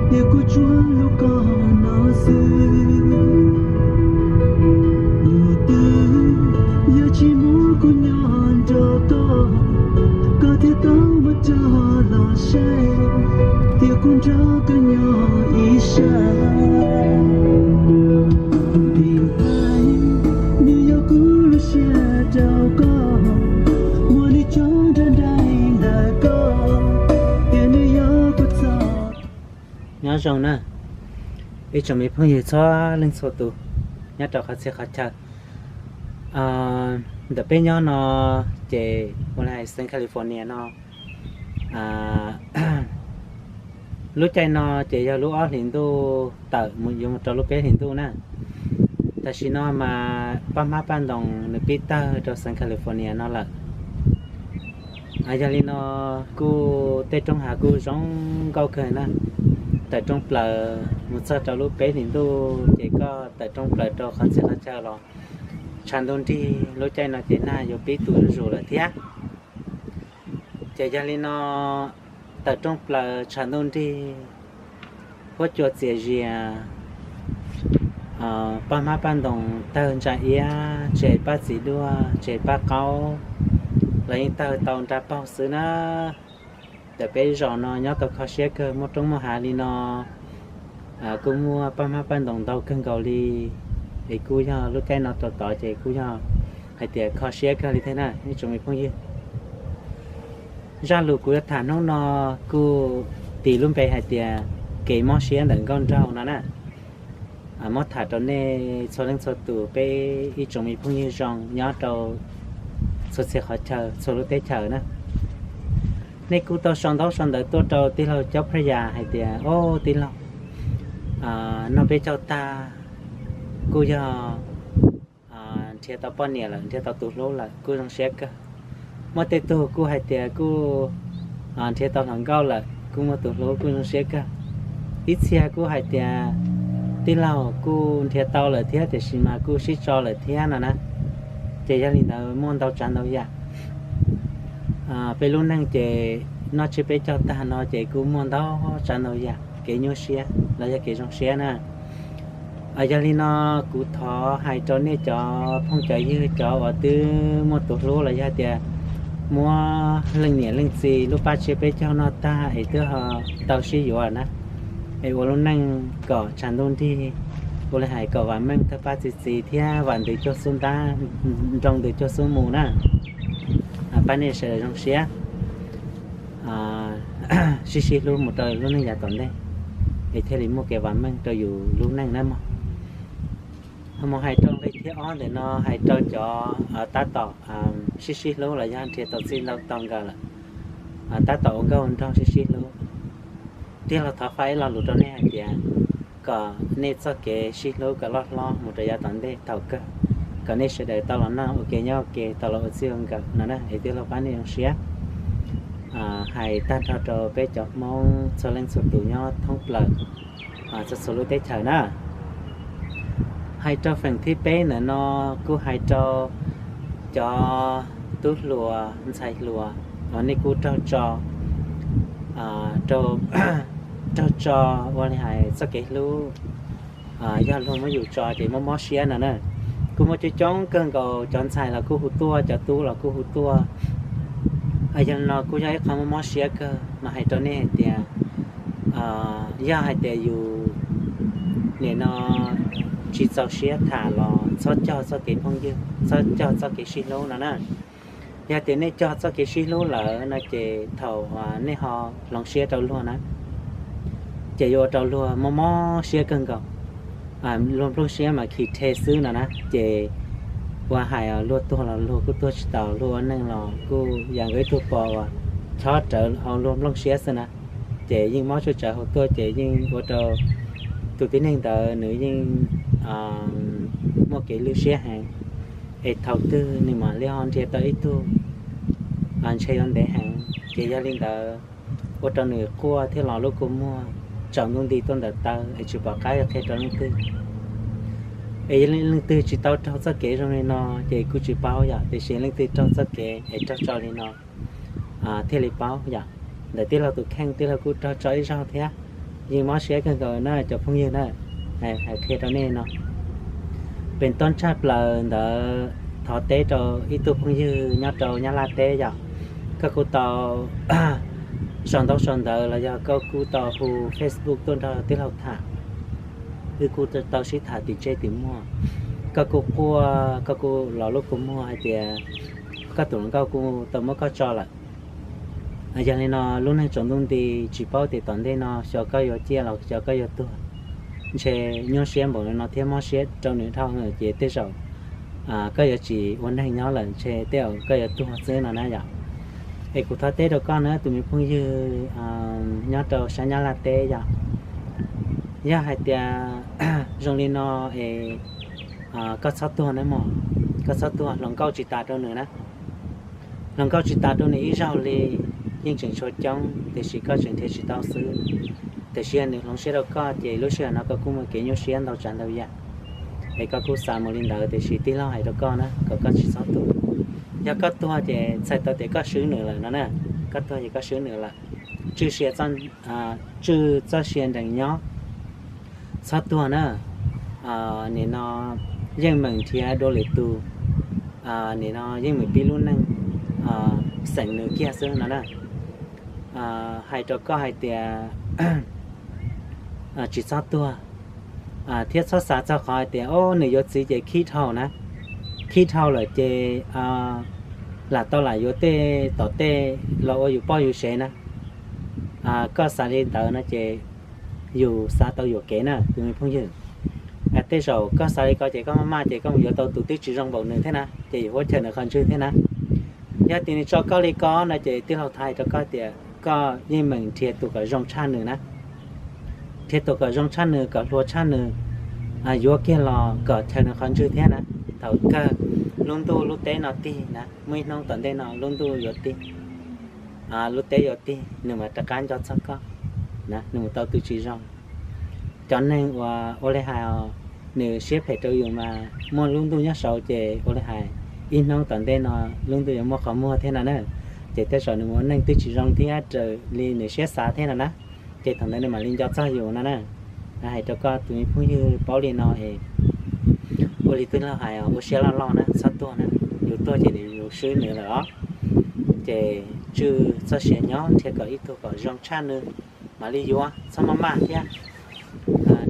Tias kuv tsuas hlub koj no xwb, tus twg yuav tsis muab kuv nyob nrog koj, koj thiaj tau muab coj los saib, tias kuv nrog koj nyob ib sab. Vim hais nws yog kuv lub siab rau koj, muaj nws tso nrog nraim ntawm koj, tias nws yog kuv txoj. Nyob zoo na, ib tsoom me phooj ywg txhua leej txhua tus nyob rau qhov txhia qhov chaw. Ntawm peb nyob no ces ua li hais xeev California no, lub caij no ces yog lub ob hlis ntuj tawm mus yuav mus rau lub peb hlis ntuj na. Tam sim no mas paj hmab paj ntoos nws pib tawg rau xeev California no lawm. Yog li no kuj tej roob hav kuj zoo nkauj kawg na. Tawm rooj plaws mus txog rau lub peb hlis ntuj ces koj tawm rooj plaws rau qhov txhia qhov chaw los tshav ntuj nrig, lub caij no ces nag yuav pib tu zuj zus lawm thiab. Ces yog li no tawm rooj plaws tshav ntuj nrig, huab cua txias zias, paj hmab paj ntoos tawg ntsa iab, tseg paj txiv duaj, tseg paj qaub, los yeej tawg tau nra paug xwb na. Ntawm peb zos no nyob tau kho siab kawg, muaj roob muaj hav li no, kuj muaj paj hmab paj ntoos ntau kawg nkaus li. Es kuj yog lub caij no rau tod ces kuj yog hais tias kho siab kawg li thiab na ib tsoom me phooj ywg. Zaj lus kuv yuav tham hnub no kuj tis lub npe hais tias kev mob siab ntawm nkauj nraug no na. Muab tham rau nej txhua leej txhua tus, peb ib tsoom me phooj ywg zoo nyob rau txhua txhia qhov chaw, txhua lub teb chaws na. Nej kuj tau sau ntaub sau ntawv tuaj rau tij laug Caub Phaj Yas hais tias, Au tij laug, noj peb caug tag kuj yog nrhiav tau poj niam lawm, nrhiav tau tus hlub lawm kuj zoo siab kawg. Muaj tej tug kuj hais tias kuj nrhiav tau hluas nkauj lawm, kuj muaj tus hlub kuj zoo siab kawg. Ib txhia kuj hais tias, Tij laug, kuj nrhiav tau lawm thiab tiam sis mas kuj sib tso lawm thiab no na. Ces yog li ntawd muaj ntau tsav ntau yam. Peb lub neej ces noj tsiab peb caug tag no ces kuj muaj ntau tsav ntau yam kev nyuaj siab los yog kev zoo siab na. Yog li no kuv thov hais rau nej cov phooj cov ywg, cov uas twb muaj tus hlub los yog tias muab leej niam leej txiv lub paj tsiab peb caug noj tag es twb ho tau sib yuav na, es ua lub neej kom tshav ntuj nrig, ua li hais kom vam meej thawj paj txi txiv thiab vam ntws cuag xub ntab, nroo ntws cuag xub mus na. Pab nej sawv daws zoo siab sib sib hlub mus rau lub neej yav tom ntej, es thiaj li muaj kev vam meej rau yus lub neej na mog. Ho mus hais rau nqe thib ob ntawm no hais rau cov tab tom sib sib hlub los yog nrhiav tau txij ntau tau nkawm lawm, tab tom ua nkauj ua nraug sib sib hlub. Tij laug thov faj ib lo lus rau nej hais tias kom nej txoj kev sib hlub kom loj hlob mus rau yav tom ntej thaum kawg, kom nej sawv daws tau los noj ua ke nyob ua ke, tau los ua txij ua nkawm no na, es tij laug pab nej zoo siab. Hais tag nrho rau peb cov Hmoob txhua leej txhua tus nyob thoob plaws txhua txhua lub teb chaws na. Hais rau feem thib peb ntawm no kuj hais rau cov tub hluas ntxhais hluas uas nej kuj raug tso, raug tso ua li hais txoj kev hlub, yog luag muab yus tso ces mob mob siab no na. Kuj muaj coob coob kawg nkaus, cov ntxhais los kuj hu tuaj, cov tub los kuj hu tuaj. Yog li no kuj yog ib qho mob mob siab kawg mas hais rau nej hais tias yog hais tias yus nim no tsis txaus siab tham los txhob cog txoj kev phooj ywg, txhob cog txoj kev sib hlub no na. Yog tias nej cog txoj kev sib hlub lawm no ces thaum nej ho hloov siab rau luag na, ces yuav ua rau luag mob mob siab kawg nkaus. Luag nplooj siab mas khi rhe xwb no na, ces ua hais luag tuag los luag kuj tuag tsis taus, luag ua neeg los kuj yam nkaus ib tug pos uas chob rawv hauv luag nplooj siab xwb na, ces yeej mob tsawv tsawv hauv tuaj ces yeej ua rau tus tib neeg ntawd nws yeej muaj kev lwj siab heev, es thaum twg nws mam li ho nrhiav tau ib tug ntshe yuav ntev heev. Ces yog li ntawd ua rau nws quaj thiab los lub kua muag tsaus ntuj nti tuaj ntawm taw es tsis pom qab yuav qhia rau leej twg. Es leej twg tsis tau raug txoj kev zoo li no ces kuj tsis paub yom, tiam sis leej twg raug txoj kev es raug tso li no thiaj li paub yom. Ntawm tij laug tus kheej tij laug kuj raug tso ib zaug thiab, Yeej mob siab kawg nkaus na cov phooj ywg na. Hais qhia rau nej no, pem toj tshaj plaws ntawd thov teb rau ib tug phooj ywg nyob rau Nyab Laj teb yom. Koj kuj tau sau ntaub sau ntawv los yog koj kuj tau hu Facebook tuaj nrog tij laug tham, wb kuj tau sib tham tim tseb tim muag. Koj kuj quaj, koj kuj los lub kua muag hais tias koj tus hluas nkauj kuj tau muab koj tso lawm. Yog li no lub neej tsaus ntuj nti, tsis paub tias tom ntej no xyov koj yuav ciaj los xyov koj yuav tuag. Ntshe nyuaj siab npaum li no thiab mob siab rau nws dhau lawm ces tej zaum koj yuav tsis ua neeg nyob lawm, ntshe tej zaum koj yuav tuag xwb no na yom. Es kuv thov teb rau koj na tus me phooj ywg nyob rau sab Nyab Laj teb yom, yog hais tias zoo li no es koj txhob tuag na mog, koj txhob tuag, hluas nkauj tsis tas rau nws na. Hluas nkauj tsis tas rau nws ib zaug li, yeej tseem tshuav coob tiam sis koj tseem nrhiav tsis tau xwb. Tiam sis nws hloov siab rau koj ces lub sij hawm no koj kuj muaj kev nyuaj siab ntau tsav ntau yam. Es koj kuj xav mus li ntawd tiam sis tij laug hais rau koj na kom koj tsis txhob tuag. Yog koj tuag ces txhais tau tias koj swb nws lawm no na. Koj tuag ces koj swb nws lawm. Tswj sia, tswj txoj sia nrees nyob, txhob tuag na. Nim no yeej meem nrhiav dua lwm tus, nim no yeej meem pib lub neej xeem nws kiag xwb no na. Hais rau koj hais tias tsis txhob tuag, thiab txhob xav txog qhov hais tias o nws yuav txiv ces khib dhau na. Khib dhau lawm ces lam tau lam yuav tej tom tej los ua yus poj yus sev na. Koj xav li ntawd no ces yus xav tau yuam kev na tus me phooj ywg. Tej zaum koj xav li ko ces koj maj maj ces koj mus yuav tau tus twb tsis zoo npaum nws thiab na, ces yus huab chaw nws qhov ntswg thiab na. Yog tias nws tso koj li ko no ces tij laug thov hais rau koj tias koj yeej meem nrhiav tus kom zoo tshaj nws na. Nrhiav tus kom zoo tshaj nws, kom hluas tshaj nws, yuav kiag los kom chaw nws qhov ntswg thiab na. Thaum kawg lub ntuj lub teb no tig na, muaj ib hnub tom ntej no lub ntuj yuav tig, lub teb yuav tig, nws mam rov qab nco txog koj, nws mus tau tus tsis zoo. Cov neeg uas ua li hais nws siab phem rau yus mas muaj lub ntuj nyob saud ces ua li hais ib hnub tom ntej no lub ntuj yuav muaj qhov muag thiab no na. Ces tej zaum nws mus ua neej twb tsis zoo thiab raws li nws siab xav thiab no na. Ces thaum ntawd nws mam li nco txog yus no na. Hais rau koj tus me phooj ywg paub li no es ua li tij laug hais, ua siab loj loj na, txhob tuag na. Yus tuag ces yus swb nws lawm os. Ces tswj txoj sia nyob nrhiav kom ib tug kom zoo tshaj nws mam li yuav, txhob maj maj thiab.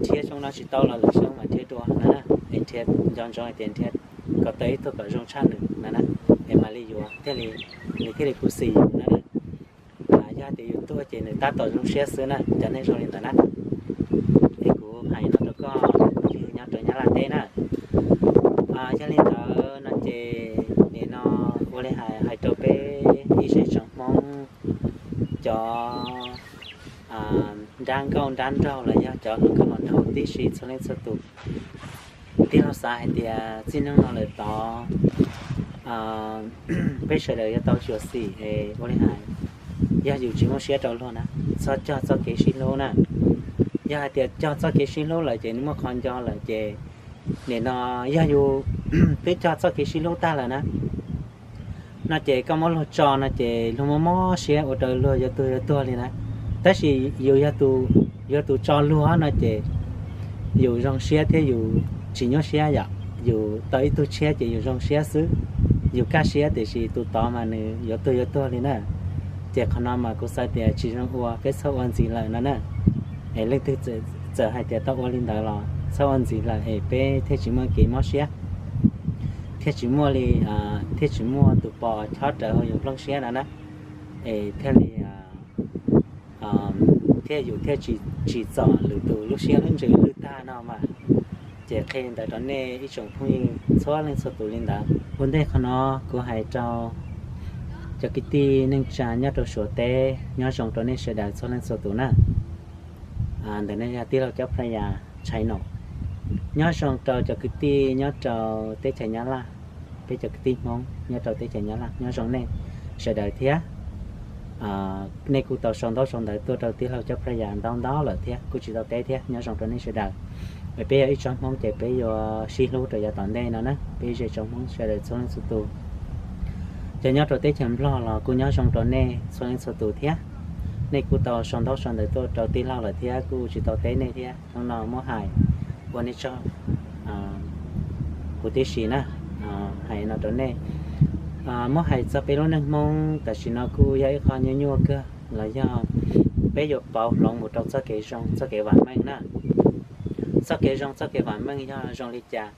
Nrhiav xyoo no tsis tau los lwm xyoo mam nrhiav dua na, es nrhiav nco ntsoov hais tias nrhiav kom tau ib tug kom zoo tshaj nws na, es mam li yuav thiaj li, nws thiaj li khuv xim yus na. Yog tias yus tuag ces nws tab tom zoo siab xwb na, cov neeg zoo li ntawd na. Es kuv hais no rau koj tus phooj ywg nyob rau Nyab Laj teb na. Yog li ntawd no ces nim no ua li hais, hais rau peb ib zej tsoom Hmoob cov nrab nkauj nrab nraug los yog cov hluas nkauj hluas nraug tib si txhua leej txhua tus. Tij laug xav hais tias txij hnub no lawm tod peb sawv daws yuav tau xyuam xim es ua li hais, yog yus tsis muaj siab rau luag na, txhob cog txoj kev sib hlub na. Yog hais tias cog txoj kev sib hlub lawm ces nws muaj qhov nco lawm ces nim no yog yus twb cog txoj kev sib hlub tag lawm na, no ces koj muab luag tso no ces luag muaj mob siab ua rau luag yuav tuag yuav tuag li na. Tab sis yus yog tus tso luag no ces yus zoo siab thiab yus tsis nyuaj siab yom. Yus tau ib tug tshiab ces yus zoo siab xwb, yus kaj siab, tiam sis tus tod mas nws yuav tuag yuav tuag li na. Ces qhov no mas kuv xav tias tsis zoo ua, peb txhob ua ntxiv lawm no na. Es leej twg txawm hais tias tau ua li ntawd los txhob ua ntxiv lawm es peb thiaj tsis muaj kev mob siab, thiaj tsis muaj li, thiaj tsis muaj tus pos chob rawv hauv yus nplooj siab no na. Es thiaj li thiaj yus thiaj tsis txom lwm tus lub siab lub ntsws lwj tag no mas. Ces qhia li ntawd rau nej ib tsoom phooj ywg txhua leej txhua tus li ntawd. Ua ntej qhov no kuv hais rau cov kwv tij neej tsa nyob rau Suav teb, nyob zoo rau nej sawv daws txhua leej txhua tus na. Ntawm no yog tij laug Cob Pha Ya Channel. Nyob zoo rau cov kwv tij nyob rau teb chaws Nyab Laj, peb cov kwv tij Hmoob nyob rau teb chaws Nyab Laj, nyob zoo nej sawv daws thiab. Nej kuj tau sau ntaub sau ntawv tuaj rau tij laug Cob Pha Ya ntau ntau lawm thiab, kuj tsis tau teb thiab, nyob zoo rau nej sawv daws. Peb yog ib tsoom Hmoob ces peb yuav sib hlub rau yav tom ntej no na, peb ib zej tsoom Hmoob sawv daws txhua leej txhua tus. Cov nyob rau teb chaws Nplog los kuj nyob zoo rau nej txhua leej txhua tus thiab. Nej kuj tau sau ntaub sau ntawv tuaj rau tij laug lawm thiab kuj tsis tau teb nej thiab. Hnub no muab hais ua nej tsaug huv tib si na, hais no rau nej. Muab hais txog peb lub neej Hmoob tam sim no kuj yog ib qho nyuaj nyuaj kawg los yog peb yuav pauv hloov mus rau txoj kev zoo txoj kev vam meej na. Txoj kev zoo txoj kev vam meej yog zoo li cas?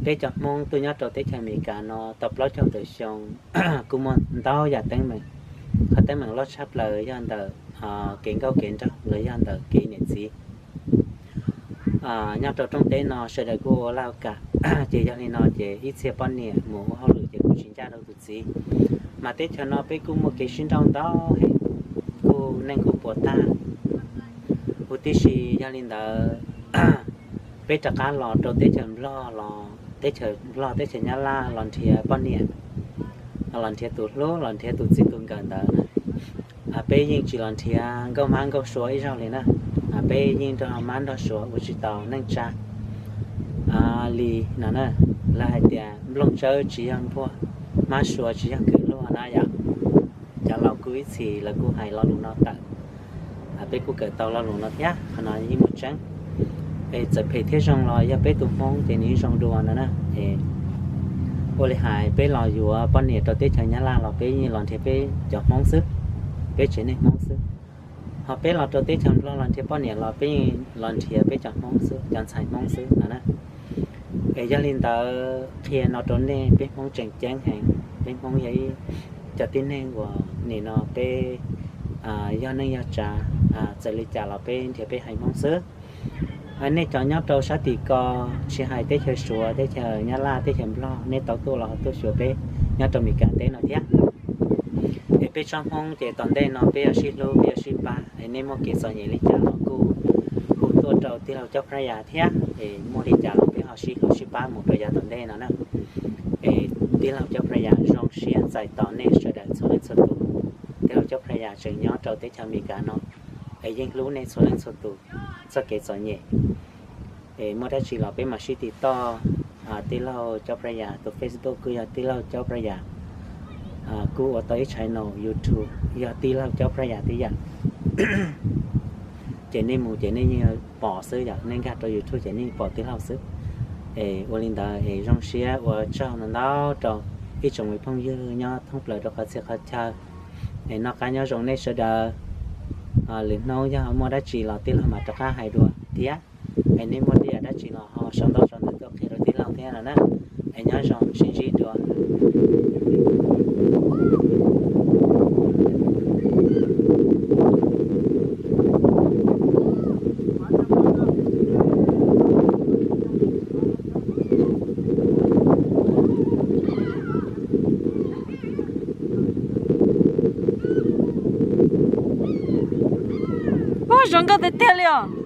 Peb cov Hmoob tuaj nyob rau teb chaws Amelikas no tau plaub caug tawm xyoo kuj muaj ntau yam teeb meem. Qhov teeb meem loj tshaj plaws yog ntawm kev nkauj kev nraug los yog ntawm kev niam txiv. Nyob rau rooj teb no sawv daws kuj ua laj kam, ces yog li no ces ib txhia poj niam mus ua hauj lwm ces kuj tsis ncaj rau tus txiv. Mas teb chaws no peb kuj muaj kev sib nrauj ntau heev, kuj neeg kuj puas tag huv tib si. Yog li ntawd peb rov qab los rau teb chaws Nplog los teb chaws Nplog teb chaws Nyab Laj los nrhiav poj niam, los nrhiav tus hlub los nrhiav tus txij tus nkawm ntawd na. Peb yeej tsis los nrhiav nkauj mab nkauj suav ib zaug li na. Peb yeej nrog mab nrog suav ua tsis tau neej tsa li no na. Lawv hais tias nplooj tsawb tsis yog npuag, mab suav tsis yog kws luaj na yom. Cov laus kuj ib txhis lawv kuj hais lo lus no tawm, peb kuj kawm tau lo lus no thiab, qhov no yeej muaj tseeb. Es txawm phem thiab zoo los yog peb tus Hmoob ces nws yeej zoo dua no na. Ua li hais peb los yuav poj niam rau teb chaws Nyab Laj los peb yeej los nrhiav peb cov Hmoob xwb, peb tsev neeg Hmoob xwb. Ho peb los rau teb chaws Nplog los nrhiav poj niam los peb yeej los nrhiav peb cov Hmoob xwb, cov ntxhais Hmoob xwb no na. Es yog li ntawd qhia no rau nej, peb Hmoob tseem ceeb heev, peb Hmoob yog ib cov tib neeg uas nim no peb yog neej yog tsav, txawm li cas los peb nrhiav peb haiv Hmoob xwb. Nej cov nyob rau sab tim ko, tsis hais teb chaws Suav, teb chaws Nyab Laj, teb chaws Nplog, nej tau tuaj los ho tuaj xyuas peb nyob rau Meskas teb no thiab. Es peb tsob Hmoob ces tom ntej no peb yuav sib hlub peb yuav sib pab, es nej muaj kev txom nyem li cas los kuj hu tuaj rau tij laug Cob Phrab Yas thiab, es muaj li cas los peb ho sib hlub sib pab mus rau yav tom ntej no na. Es tij laug Cob Phrab Yas zoo siab txais tos nej sawv daws txhua leej txhua tus. Tij laug Cob Phrab Yas tseem nyob rau teb chaws Amelikas no, es yeej hlub nej txhua leej txhua tus txoj kev txom nyem. Es muaj dab tsi los peb mam sib tiv toj. Tij laug Cob Phrab Yas tus Facebook kuj yog tij laug Cob Phrab Yas, kuj ua tau ib channel YouTube yog tij laug Cob Phrab Yas tib yam. Ces nej mus ces nej yeej pom xwb yom, nej nkag rau YouTube ces nej yeej pom tij laug xwb. Es ua li ntawd es zoo siab ua tsaug ntau ntau rau ib tsoom me phooj ywg nyob thoob plaws rau qhov txhia qhov chaw. Es noj qab nyob zoo nej sawv daws. Lwm hnub yog muaj dab tsi los tij laug mam rov qab hais dua thiab. Es nej muaj tej yam dab tsi los ho sau ntaub sau ntawv tuaj qhia rau tij laug thiab no na. Es nyob zoo sib ntsib dua. Ub, zoo nkauj tiag tiag li os.